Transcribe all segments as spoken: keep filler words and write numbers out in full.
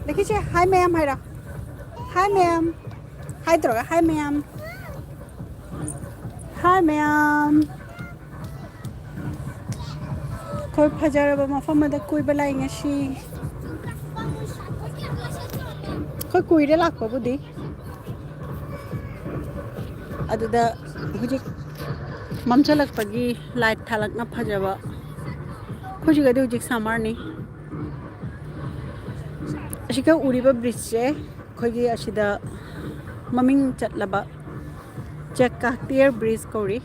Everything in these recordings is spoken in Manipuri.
ꯂꯩꯈꯤꯁꯦ, "Hi, ma'am" ꯍꯥꯏꯔꯣ꯫ "Hi, ma'am" ꯍꯥꯏꯗ꯭ꯔꯣꯒ, "Hi, ma'am." "Hi, ma'am." ꯑꯩꯈꯣꯏ ꯐꯖꯔꯕ ꯃꯐꯝ ꯑꯃꯗ ꯀꯣꯏꯕ ꯂꯥꯛꯏ ꯉꯁꯤ꯫ ꯑꯩꯈꯣꯏ ꯀꯨꯏꯔꯦ ꯂꯥꯛꯄꯕꯨꯗꯤ꯫ ꯑꯗꯨꯗ ꯍꯧꯖꯤꯛ ꯃꯝꯁꯤꯜꯂꯛꯄꯒꯤ ꯂꯥꯏꯠ ꯊꯥꯜꯂꯛꯅ ꯐꯖꯕ꯫ ꯑꯩꯈꯣꯏ ꯁꯤꯒꯗꯤ ꯍꯧꯖꯤꯛ ꯁꯝꯃꯔꯅꯤ꯫ ꯑꯁꯤꯒ ꯎꯔꯤꯕ ꯕ꯭ꯔꯤꯖꯁꯦ ꯑꯩꯈꯣꯏꯒꯤ ꯑꯁꯤꯗ ꯃꯃꯤꯡ ꯆꯠꯂꯕ ꯆꯦꯛꯀꯥꯇꯤꯌꯔ ꯕ꯭ꯔꯤꯖ ꯀꯧꯔꯤ꯫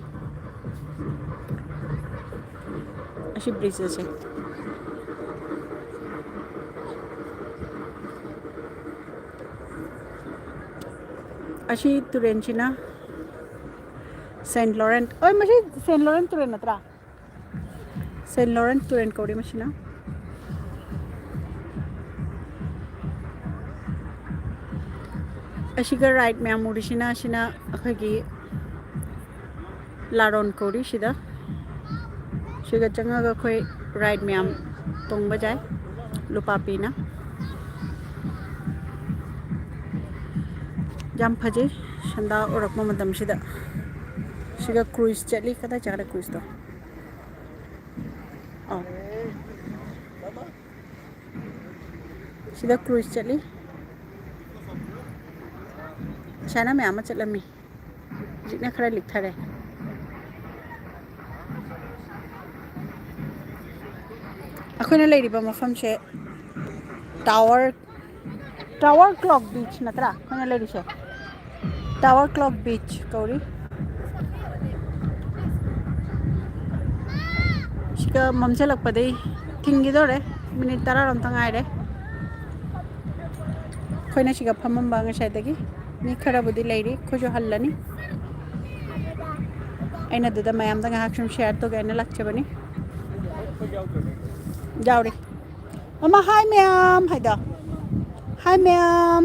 ꯑꯁꯤ ꯕ꯭ꯔꯤꯖ ꯑꯁꯦ꯫ ꯑꯁꯤ ꯇꯨꯔꯦꯟꯁꯤꯅ ꯁꯦꯟ ꯂꯣꯔꯦꯟ, ꯑꯣꯏ, ꯃꯁꯤ ꯁꯦꯟ ꯂꯣꯔꯦꯟ ꯇꯨꯔꯦꯟ ꯅꯠꯇ꯭ꯔꯥ? ꯁꯦꯟ ꯂꯣꯔꯦꯟ ꯇꯨꯔꯦꯟ ꯀꯧꯔꯤ ꯃꯁꯤꯅ꯫ ꯑꯁꯤꯒ ꯔꯥꯏꯠ ꯃꯌꯥꯝ ꯎꯔꯤꯁꯤꯅ, ꯑꯁꯤꯅ ꯑꯩꯈꯣꯏꯒꯤ ꯂꯥꯔꯣꯟ ꯀꯧꯔꯤ ꯁꯤꯗ꯫ ꯁꯤꯒ ꯆꯪꯉꯒ ꯑꯩꯈꯣꯏ ꯔꯥꯏꯠ ꯃꯌꯥꯝ ꯇꯣꯡꯕ ꯌꯥꯏ, ꯂꯨꯄꯥ ꯄꯤꯅ꯫ ꯌꯥꯝ ꯐꯖꯩ ꯁꯟꯗꯥ ꯎꯔꯛꯄ ꯃꯇꯝꯁꯤꯗ꯫ ꯁꯤꯒ ꯀ꯭ꯔꯨꯏꯖ ꯆꯠꯂꯤ꯫ ꯀꯗꯥꯏ ꯆꯠꯈ꯭ꯔꯦ ꯀ꯭ꯔꯨꯏꯖꯇꯣ? ꯑꯥ꯫ ꯁꯤꯗ ꯀ꯭ꯔꯨꯏꯖ ꯆꯠꯂꯤ꯫ ꯁꯥꯏꯅ ꯃꯌꯥꯝ ꯑꯃ ꯆꯠꯂꯝꯃꯤ꯫ ꯍꯧꯖꯤꯛꯅ ꯈꯔ ꯂꯤꯛꯊꯔꯦ꯫ ꯑꯩꯈꯣꯏꯅ ꯂꯩꯔꯤꯕ ꯃꯐꯝꯁꯦ ꯇꯥꯋꯔ, ꯇꯥꯋꯔ ꯀ꯭ꯂꯣꯛ ꯕꯤꯆ ꯅꯠꯇ꯭ꯔꯥ ꯑꯩꯈꯣꯏꯅ ꯂꯩꯔꯤꯁꯦ? ꯇꯥꯋꯔ ꯀ꯭ꯂꯣꯛ ꯕꯤꯆ ꯀꯧꯔꯤ꯫ ꯁꯤꯒ ꯃꯝꯁꯤꯜꯂꯛꯄꯗꯩ ꯊꯤꯡꯈꯤꯗꯧꯔꯦ꯫ ꯃꯤꯅꯤꯠ ꯇꯔꯥꯔꯣꯝꯇ ꯉꯥꯏꯔꯦ꯫ ꯑꯩꯈꯣꯏꯅ ꯁꯤꯒ ꯐꯝꯃꯝꯕ ꯉꯁꯥꯏꯗꯒꯤ꯫ ꯃꯤ ꯈꯔꯕꯨꯗꯤ ꯂꯩꯔꯤ, ꯑꯩꯈꯣꯏꯁꯨ ꯍꯜꯂꯅꯤ꯫ ꯑꯩꯅ ꯑꯗꯨꯗ ꯃꯌꯥꯝꯗ ꯉꯥꯏꯍꯥꯛ ꯁꯨꯝ ꯁꯤꯌꯥꯔ ꯇꯧꯒꯦ ꯍꯥꯏꯅ ꯂꯥꯛꯆꯕꯅꯤ꯫ ꯌꯥꯎꯔꯤ꯫ ꯃꯃꯥ, "Hi, ma'am" ꯍꯥꯏꯗꯣ꯫ "Hi, ma'am."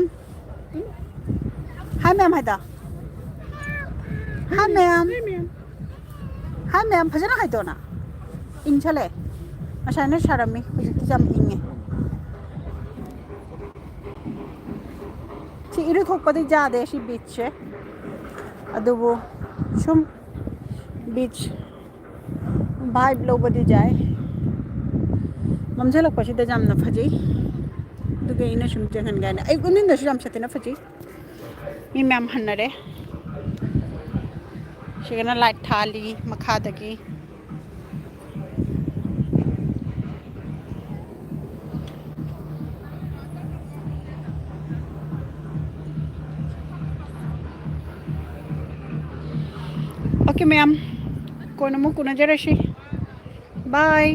"Hi, ma'am" ꯍꯥꯏꯗꯣ꯫ "Hi, ma'am." "Hi, ma'am" ꯐꯖꯅ ꯍꯥꯏꯗꯣꯅ꯫ ꯏꯪꯁꯜꯂꯛꯑꯦ꯫ ꯉꯁꯥꯏꯅ ꯁꯥꯔꯝꯃꯤ, ꯍꯧꯖꯤꯛꯇꯤ ꯌꯥꯝ ꯏꯪꯉꯦ꯫ ꯁꯤ ꯏꯔꯨꯊꯣꯛꯄꯗꯤ ꯌꯥꯗꯦ ꯁꯤ ꯕꯤꯆꯁꯦ, ꯑꯗꯨꯕꯨ ꯁꯨꯝ ꯕꯤꯆ ꯚꯥꯏꯕ ꯂꯧꯕꯗꯤ ꯌꯥꯏ꯫ ꯃꯝꯁꯤꯜꯂꯛꯄꯁꯤꯗ ꯌꯥꯝꯅ ꯐꯖꯩ꯫ ꯑꯗꯨꯒꯤ ꯑꯩꯅ ꯁꯨꯝ ꯆꯪꯍꯟꯒꯦ ꯍꯥꯏꯅ꯫ ꯑꯌꯨꯛ ꯅꯨꯡꯊꯤꯟꯗꯁꯨ ꯌꯥꯝ ꯁꯥꯊꯤꯅ ꯐꯖꯩ꯫ ꯃꯤ ꯃꯌꯥꯝ ꯍꯟꯅꯔꯦ꯫ ꯁꯤꯒꯅ ꯂꯥꯏꯠ ꯊꯥꯜꯂꯤ ꯃꯈꯥꯗꯒꯤ꯫ ꯑꯣꯀꯦ ꯃꯌꯥꯝ, ꯀꯣꯟꯅ ꯑꯃꯨꯛ ꯎꯅꯖꯔꯁꯤ꯫ ꯕꯥꯏ꯫